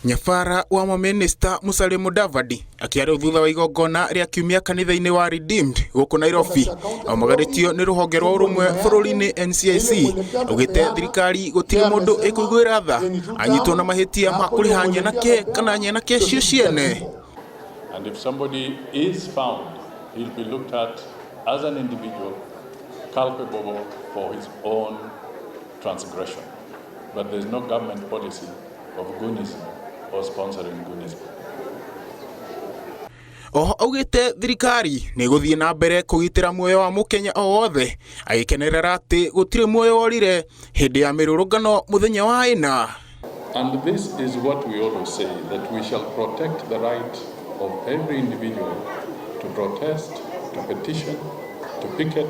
Nyabara wa mamĩnĩsta Musalia Mudavadi akĩaria thutha wa igongona rĩa kiumia kanitha-inĩ wa Redeemed gũkũ Nairobi aumagarĩtio nĩ rũhonge rwa ũrũmwe bũrũri-inĩ NCIC augĩte thirikari gũtirĩ mũndũ ĩkũiguĩra tha anyitwo na mahĩtia ma kũrĩha nyanake kana nyanake cio ciene. And if somebody is found, he'll be looked at as an individual culpable for his own transgression. But there's no government policy of goonism or sponsoring goonism. Oho augĩte thirikari nĩ ĩgũthiĩ na mbere kũgitĩra muoyo wa mũkenya o wothe agĩkenerera atĩ gũtirĩ muoyo worire hĩndĩ ya mĩrũrũngano mũthenya wa ĩna. And this is what we always say, that we shall protect the right of every individual to protest, to petition, to picket,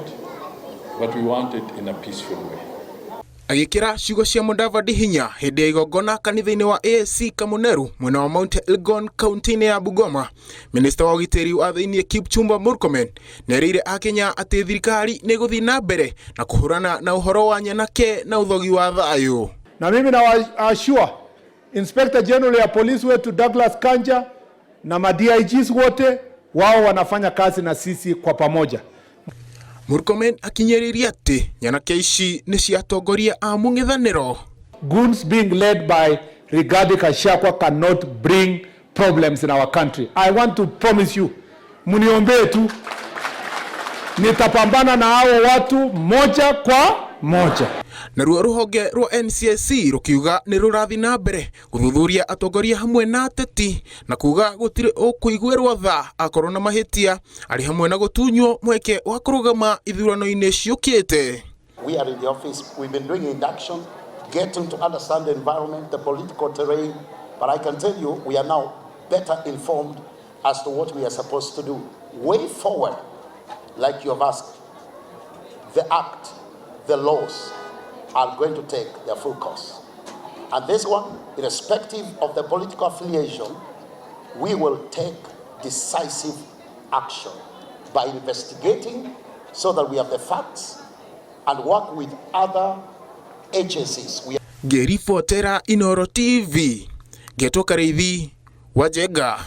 but we want it in a peaceful way. Agĩkĩra ciugo cia Mudavadi hinya hĩndĩ ya igongona kanitha-inĩ wa AIC Kamuneru mwena wa Mount Elgon kaunti-inĩ ya Bungoma, minista wa ũgitĩri wa thĩinĩ Kipchumba Murkomen nĩerĩire akenya atĩ thirikari nĩ ĩgũthiĩ na mbere na kũhũrana na ũhoro wa nyanake na ũthogi wa thayũ. Na mimi na assure Inspector General ya polisi wetu Douglas Kanja na ma DIGs wote wao wanafanya kazi na sisi kwa pamoja. Murkomen akinyĩrĩria atĩ nyanake ici nĩ cia atongoria a mũng'ethanĩro. Goons being led by Rigathi Gachagua cannot bring problems in our country. I want to promise you, mniombee tu, nitapambana na hao watu moja kwa moja. Naruo rũhonge rwa NCIC rũkiuga nĩ rũrathiĩ na mbere gũthuthuria atongoria hamwe na ateti na kuga gũtirĩ ũkũiguĩrwo tha akorwo na mahĩtia arĩ hamwe na gũtunywo mweke wa kũrũgama ithurano-inĩ ciũkĩte. We are in the office, we've been doing induction, getting to understand the environment, the political terrain. But I can tell you, we are now better informed as to what we are supposed to do. Way forward, like you have asked, the act, the laws are going to take their full course. And this one, irrespective of the political affiliation, we will take decisive action by investigating so that we have the facts and work with other agencies. We Ngĩribotera Inooro TV, ngetwo Karĩithi wa Njenga.